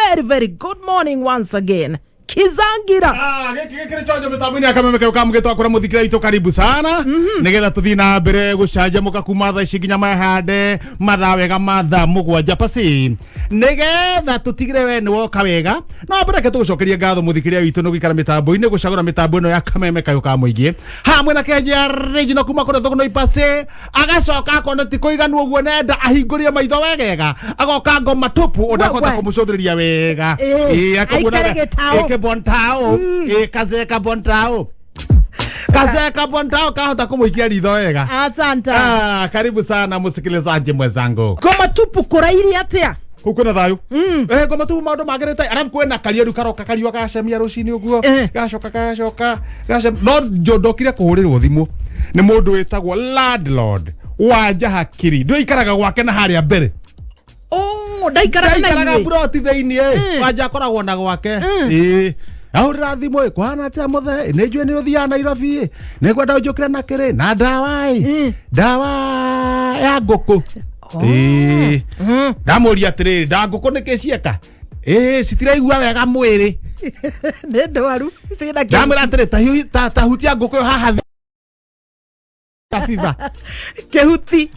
Very very good morning once again. Kizangira. Ah, gĩkĩ gĩkĩrĩ chonjo mĩtambo-inĩ ya kameme kau ka mũgĩtwa kũrĩa mũthikĩra itũ karibu sana nĩgetha tũthiĩ na mbere gũcanjamũka kuma thaa ici nginya mahande mathaa wega ma thaa 7 pasi nĩgetha tũtigĩre we nĩ woka wega no mbere reke tũgũcokerie ngatho mũthikĩria witũ nĩ gũikara mĩtambo-inĩ gũcagũra mĩtambo ĩno ya kameme kayũ ka mũingĩ hamwe na kenja regional kuma kũrĩa thũgũnũ ipasĩ agacoka akona ti kũiganu ũguo nenda ahingũrie maitho wegega agoka ngoma tupu ũndakũhota We, we. kũmũcũthĩrĩria wega Ĩĩ, Ĩĩ, akauona aikare gĩtaũ. Ĩĩ, bontao Ĩĩ, kazeka bontao kazeka bontao kahota kũmũikia ritho wega. Asante. Ah, karibu sana msikilizaji mwenzangu. Ngoma tupu kũrairie atĩa? Kũu kwĩna thayũ. Eh, ngoma tupu maũndũ magĩrĩte arabu kwĩna karia rĩu karoka kariũa gacemia rũcinĩ ũguo. Gacoka gacoka gacemia no ndokire kũhũrĩrwo thimũ nĩ mũndũ wĩtagwo landlord wa Njahakiri ndũikaraga gwake na harĩa mbere. Oh, ndaikaraga na Ndaikaraga inyuĩ. buroti thĩiniĩ wanja akoragwo na gwake. Ĩĩ ahũrĩra thimũ ĩ kũhana atĩa mũthee nĩ njũĩ nĩ ũthiaga Nairobi ĩ nĩ ngwenda ũnjũkĩre na kĩrĩ na ndawa ĩ ndawa ya ngũkũ. Ĩĩ ndamũria atĩrĩrĩ nda ngũkũ nĩkĩ cieka ĩĩ citiraigua wega mwĩrĩ. Nĩ ndwaru. Ciĩna kĩ- Ndamwĩra atĩrĩ ta hutia ngũkũ ĩyo haha fever. Kĩhuti.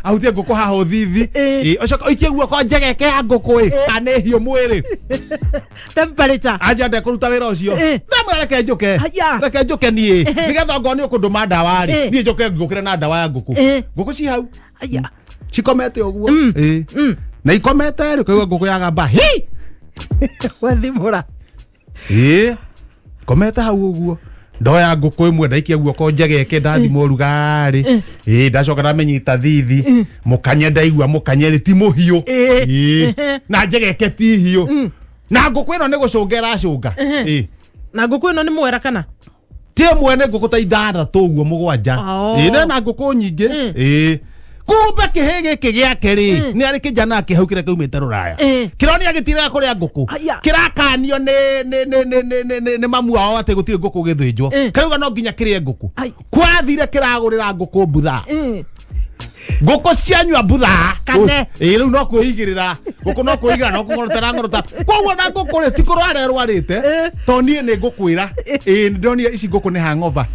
Ahutie ngũkũ haha ũthithi. Ũcoke ũikie guoko njegeke ya ngũkũ ĩ kana nĩ hiũ mwĩrĩ. Temperature. Anja ndekũruta wĩra ũcio. Ndamwĩra reke njũke. Haya. Reke njũke niĩ nĩgetha ongorwo nĩ ũkũndũma ndawa rĩ niĩ njũke ngũkĩre na ndawa ya ngũkũ. Ngũkũ ci hau. Haya. Cikomete ũguo. Na ikomete rĩ ũkaigua ngũkũ yagamba hi. Wathimũra. Ĩĩ komete hau ũguo ndoya ngũkũ ĩmwe ndaikia guoko njegeke ndathima ũrugarĩ. Ĩĩ ndacoka ndamenyita thithi mũkanye ndaigua mũkanye rĩ ti mũhiũ. Ĩĩ na njegeke ti hiũ na ngũkũ ĩno nĩ gũcũnga ĩracũnga. Ĩĩ Na ngũkũ ĩno nĩ mwera kana? ti ĩmwe nĩ ngũkũ ta 6 ũguo 7. Ĩĩ na ngũkũ nyingĩ. Ĩĩ kumbe kĩhĩ gĩkĩ gĩake rĩ nĩ arĩ kĩjana kĩhau kĩrĩa kĩaumĩte rũraya kĩronia gĩtiraga kũrĩa ngũkũ kĩrakanio nĩ mamu wao atĩ gũtirĩ ngũkũ gĩthĩnjwo kĩrauga no nginya kĩrĩe ngũkũ kwathire kĩragũrĩra ngũkũ mbutha ngũkũ cianyua mbutha Kane. Ĩĩ rĩu no kwĩigĩrĩra ngũkũ no kwĩigĩrĩra no kũng'orota ng'orota koguo na ngũkũ rĩ ti kũrwara ĩrwarĩte to niĩ nĩ ngũkwĩra ĩĩ ndonire ici ngũkũ nĩ hangover.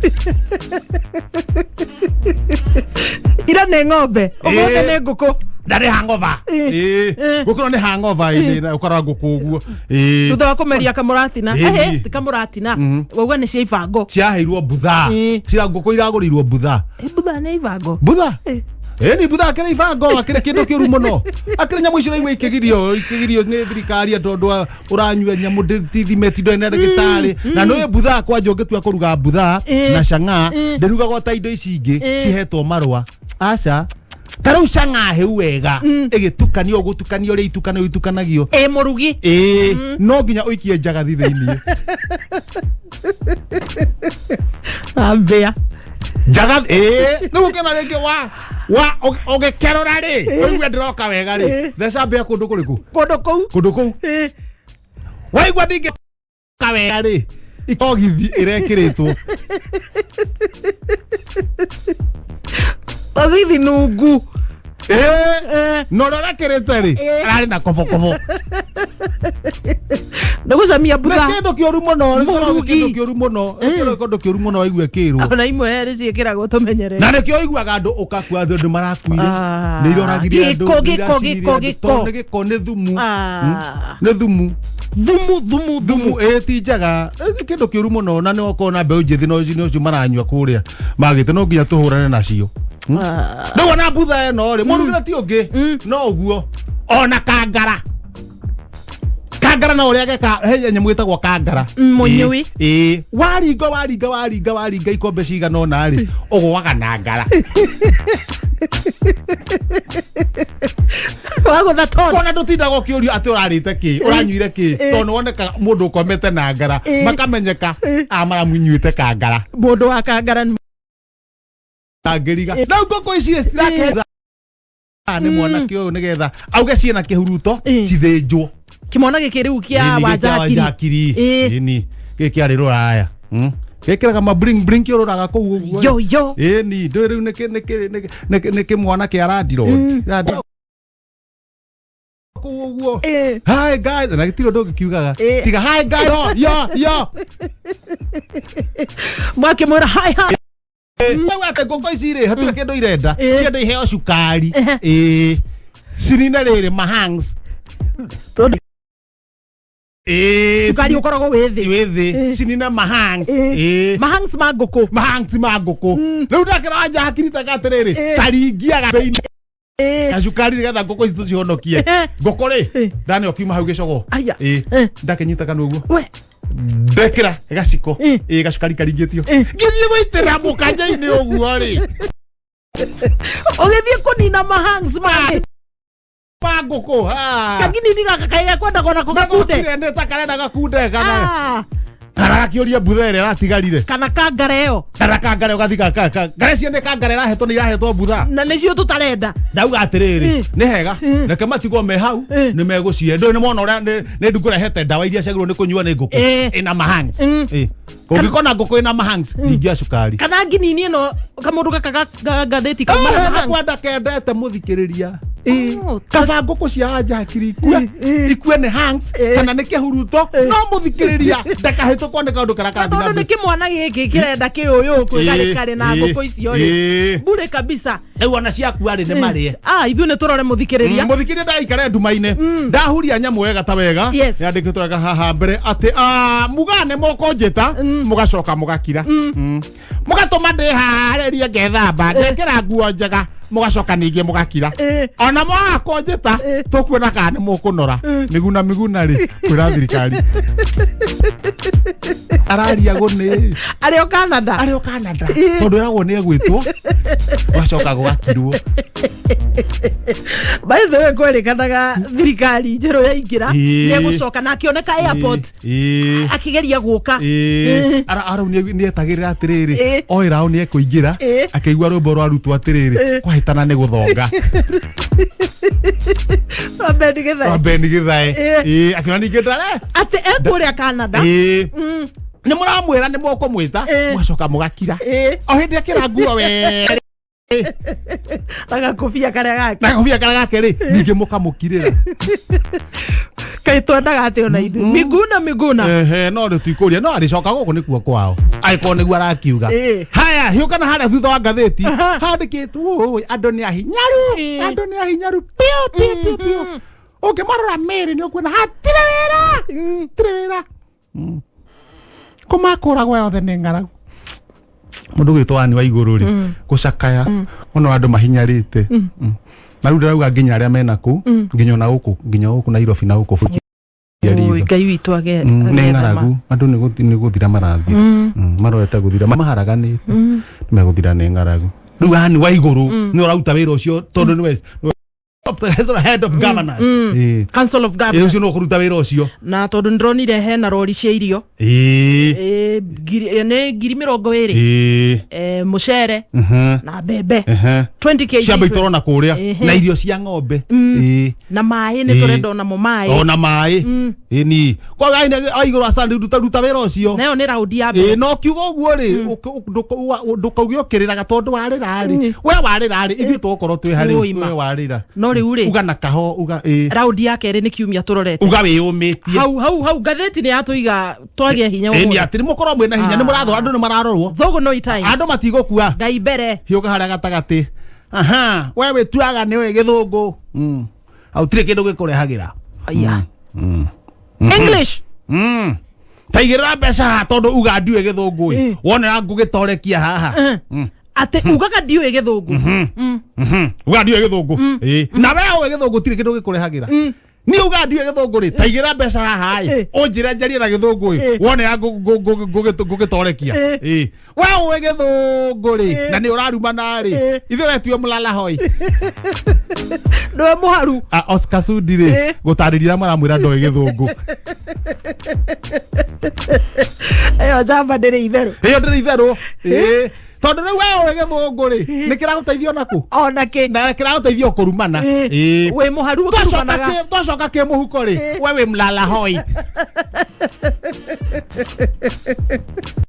Ira nĩ ng'ombe ũmũthĩ nĩ ngũkũ. Ndarĩ hangover. Ĩĩ ngũkũ ĩno nĩ hangover ĩĩ ũkora ngũkũ ũguo. Ĩĩ Thutha wa kũmeria kamũratina. Ehe ti kamũratina wauga nĩ cia ibango. Ciaheirwo mbutha. Cira ngũkũ iragũrĩirwo mbutha. Mbutha nĩ ibango. Mbutha ĩĩ ni mbutha akĩrĩ ibango akĩrĩ kĩndũ kĩũru mũno akĩrĩ nyamũ icio iraigua ikĩgirio nĩ thirikari tondũ ũranyua nyamũ tithimeti ndũrĩ na ndagĩtarĩ na nĩ mbutha kwanja ũngĩtua kũruga mbutha na cang'aa ndĩrugagwo ta indo ici ingĩ cihetwo marũa aca ta rĩu cang'aa hĩu wega ĩgĩtukanio ũgũtukanio ũrĩa itukanio itukanagio. Ĩ mũrugi. Ĩĩ no nginya ũikie njagathi thĩiniĩ. Ambĩa. Njagathi ĩĩ rĩu ũkĩona rĩngĩ wa ũgĩkerũra rĩ ũigue ndĩroka wega rĩ theca mbĩa kũndũ kũrĩkũ? Kũndũ kũu. Kũndũ kũu. Waigua ndingĩka wega rĩ ikogithi ĩrekĩrĩtwo. Thithi nungu. Na ũrĩa ũrekĩrĩte rĩ ararĩ na kobokobo. Nĩ gũcamia mbutha. Nĩ kĩndũ kĩũru mũno, nĩ Mũrugi. kĩndũ kĩũru mũno, nĩ kĩndũ kĩũru mũno waigue kĩrwo. Ona imwe nĩ ciĩkĩragwo tũmenyerere. Na nĩkĩo ũiguaga andũ ũkakua andũ marakuire. Nĩ iroragire andũ, Gĩko, nĩ gĩko, iracinire gĩko, andũ. gĩko. Tondũ nĩ gĩko nĩ thumu. Nĩ thumu. Thumu, thumu, thumu. Ĩĩ ti njega. Nĩ kĩndũ kĩũru mũno na nĩ okorwo na mbeũ njĩthĩ no ũcio maranyua kũrĩa magĩte no nginya tũhũrane nacio. Rĩu ona mbutha ĩno rĩ mũrugĩre ti ũngĩ no ũguo ona kangara. Kangara no ũrĩage ka he nyamũ ĩtagwo kangara. Mũnyui. Ĩĩ waringa waringa waringa waringa ikombe cigana ũna rĩ ũgũaga na ngara. Wagũtha tot. Kona ndũtindaga ũkĩũrio atĩ ũrarĩte kĩ ũranyuire kĩ tondũ nĩwonekaga mũndũ ũkomete na ngara makamenyeka maramunyuĩte kangara. Mũndũ wa kangara nĩ Angĩriga. Rĩu ngũkũ ici citiraketha nĩ mwanake ũyũ nĩgetha auge ciĩna kĩhuruto cithĩnjwo. Kĩmwana gĩkĩ rĩu kĩa Wanja Hakiri. Ĩni gĩkĩ kĩarĩ rũraya. Gĩkĩraga ma bling bling kĩũrũraga kũu ũguo. Yo yo. Ĩni ndũĩ rĩu nĩ kĩmwana kĩa landlord. Kũu ũguo. Eh. Hi guys, na gĩtirĩ ũndũ ũngĩkiugaga. Eh. Tiga hi guys, yo yo yo. Mwakĩmwĩra hi hi. Rĩu atĩ ngũkũ ici rĩ, hatirĩ kĩndũ irenda. Eh. Cienda iheo cukari. Ĩĩ. Cinine rĩrĩ mahangs. Tondũ Ĩĩ. cukari ũkoragwo wĩ thĩ. Wĩ thĩ. Eh. Cinine mahangs. Eh. Ĩĩ. Mahangs ma ngũkũ. Mahangs ma ngũkũ. Rĩu ndakĩra wanja hakiri taka atĩrĩrĩ, Eh. taringiaga thĩinĩ Eh. gacukari nĩgetha ngũkũ ici tũcihonokie. Eh. Ngũkũ rĩ, Eh. ndani okiuma hau gĩcogoo. Aya. Ĩĩ. Eh. Ndakĩnyita kanua ũguo. We. Ndekĩra gaciko. Eh. Ĩĩ gacukari karingĩtio. Eh. Ngĩthiĩ gũitĩra mũkanja-inĩ ũguo rĩ. Ũgĩthiĩ kũnina mahangs ma Ma ngũkũ. Ah. kaginini gaka kaĩ gekwendaga onako gakunde. Gagokire nĩ ta karenda gakunde kana Ah, kana gakĩũria mbutha ĩrĩa ĩratigarire. kana kangara ĩyo Kana kangare ũgathi ngare cio nĩ kangare ĩrahetwo nĩ irahetwo mbutha. na nĩcio tũtarenda. Ndauga atĩrĩrĩ Eh. nĩ hega Eh. reke matigwo me hau Eh. nĩ megũcihe ndũĩ nĩ mona ũrĩa nĩ ndungũrehete ndawa iria ciagĩrĩirwo nĩ kũnyua nĩ ngũkũ Eh. ĩna mahangs. Mm. Eh. Ũngĩkona ngũkũ ĩna mahangs ringia cukari. Kana nginini ĩno kamũndũ gaka ga ngathĩti kauma na Eh, mahangs. kwenda kendete mũthikĩrĩria. Eh. Oh, Kaba ngũkũ cia anja hakiri ikue Eh, eh. ikue nĩ hangs Eh. kana nĩ kĩhuruto no mũthikĩrĩria ndakahĩtũkwo nĩ kaũndũ karĩa karathiĩ na Tondũ nĩ mbere. kĩmwana gĩkĩ kĩrenda kĩũyũ kwĩgarĩkarĩ na Eh, ngũkũ icio rĩ. eh. Bure kabisa. Rĩu ona ciakua rĩ nĩ marĩe. Ah, ithuĩ nĩ tũrore mũthikĩrĩria. Mũthikĩrĩria ndaikare nduma-inĩ ndahuria nyamũ wega ta wega Yes. yandĩkĩtwo wega haha mbere atĩ ah, muga nĩ mũkũnjĩta mũgacoka mũgakira. Mũgatũma ndĩharĩrie ngethamba ngekĩra nguo njega mũgacoka ningĩ mũgakira. Eh. Ona mwaga kũnjĩta tũkuona kana nĩ mũkũnora. Miguna Miguna rĩ kwĩra thirikari araria gũnĩ Arĩ o Canada. arĩ o Canada tondũ ĩragwo nĩ egwĩtwo gwacoka gũgakirwo. By the way kwerĩkanaga thirikari njerũ yaingĩra Ĩĩ. nĩ egũcoka na akĩoneka airport Ĩĩ. akĩgeria gũka. Ĩĩ. Arau nĩ etagĩrĩra atĩrĩrĩ Ĩĩ. oĩra o nĩ ekũingĩra Ĩĩ. akĩigua rwĩmbo rwa rutwo atĩrĩrĩ Ĩĩ. kwahĩtana nĩ gũthonga. Rwa Ben Githae. Rwa Ben Githae. Ĩĩ. Ĩĩ, akĩona ningĩ ndare Atĩ ekũrĩa Canada. Ĩĩ. Nĩ mũramwĩra nĩ mũkũmwĩta Ĩĩ. mũgacoka mũgakira Ĩĩ. o hĩndĩ akĩra nguo wee Na gakobia karĩa gake. na gakobia karĩa gake rĩ ningĩ mũkamũkirĩra. Kaĩ twendaga atĩ ona ithuĩ. Miguna Miguna. Ehe, no rĩ tikũria no arĩcoka gũkũ nĩkuo kwao angĩkorwo nĩguo arakiuga. Ĩĩ. Haya hiũka na harĩa thutha wa ngathĩti Aha. handĩkĩtwo ũũ andũ nĩ ahinyaru Ĩĩ. andũ nĩ ahinyaru piũ piũ piũ piũ ũngĩmarora mĩĩrĩ nĩ ũkuona hatirĩ wĩra hatirĩ wĩra. Kũmakũragwo yothe nĩ ng'aragu. Mũndũ gwĩtwo ani wa igũrũ rĩ gũcakaya mũno andũ mahinyarĩte. Na rĩu ndĩrauga nginya arĩa mena kũu nginya ona gũkũ nginya gũkũ Nairobi na gũkũ Oi, ritho. Ngai witũ age Nĩ age ng'aragu andũ nĩ gũthira marathira. Marorete gũthira maharaganĩte nĩ megũthira nĩ ng'aragu rĩu ani wa igũrũ nĩ ũraruta wĩra ũcio tondũ nĩwe head of governors. Ĩĩ. Council of Ĩĩ, Governors. ũcio nĩwe ũkũruta wĩra ũcio. Na tondũ ndĩronire hena rori cia irio. Ĩĩ. Ĩĩ, nĩ 20,000. Ĩĩ. Eh, mũcere Mhm. na mbembe Ehe. 20 kg Ciamba itoro na kũrĩa Ehe. na irio cia ng'ombe. Ĩĩ. Na maĩ nĩ Ĩĩ. tũrenda onamo maĩ. Ona maĩ. Ĩni kwa wa igũrũ asante ruta ruta wĩra ũcio. Nayo nĩ raundi ya Ĩĩ mbere. no kiuga ũguo rĩ ndũkauge ũkĩrĩraga tondũ warĩra rĩ we warĩra rĩ ithuĩ tũgũkorwo twĩ harĩ Ũima. we warĩra. No rĩu rĩ uga na kaho uga ĩĩ raundi ya kerĩ nĩ kiumia tũrorete. Uga wĩyũmĩtie. Hau hau hau ngathĩti nĩ yatũiga twagĩa hinya Ĩni ũmũthĩ. atĩ nĩ mũkorwo mwĩna hinya nĩ mũrathwo andũ nĩ mararorwo Thũgũnũi Times. andũ matigũkua. Ngai mbere. Hiũka harĩa gatagatĩ aha we wĩtuaga nĩ ũĩ gĩthũngũ. Hau tirĩ kĩndũ gĩkũrehagĩra. Aya. English. Taigĩrĩra mbeca haha tondũ uga ndiũĩ gĩthũngũ ĩ Ĩ. wonera ngũgĩtorekia haha. Atĩ ugaga ndiũĩ gĩthũngũ. Uga ndiũĩ gĩthũngũ. Ĩ. Na we ũĩ gĩthũngũ tirĩ kĩndũ gĩkũrehagĩra. Niĩ uga ndiũĩ gĩthũngũ rĩ taigĩrĩra mbeca haha ĩ Ĩ. ũnjĩre njarie na gĩthũngũ ĩ Ĩ. wonera ngũgĩtorekia. Ĩ. Ĩ. We ũĩ gĩthũngũ rĩ Ĩ. na nĩ ũrarumana rĩ Ĩ. ithuĩ we tuwe mũlalahoi. Nĩwe mũharu. Ah, Oscar Sudi rĩ Ĩ. gũtarĩria maramwĩra ndoĩ gĩthũngũ. Ĩyo njamba ndĩrĩ itherũ. Ĩyo ndĩrĩ itherũ. Ĩ. Tondũ rĩu we ũĩ gĩthũngũ rĩ nĩ kĩragũteithia onakũ Ona kĩ. na kĩragũteithia kũrumana. Ĩ. Wĩ mũharu Twacoka ũkĩrumanaga. twacoka kĩ mũhuko rĩ we wĩ mlalahoi.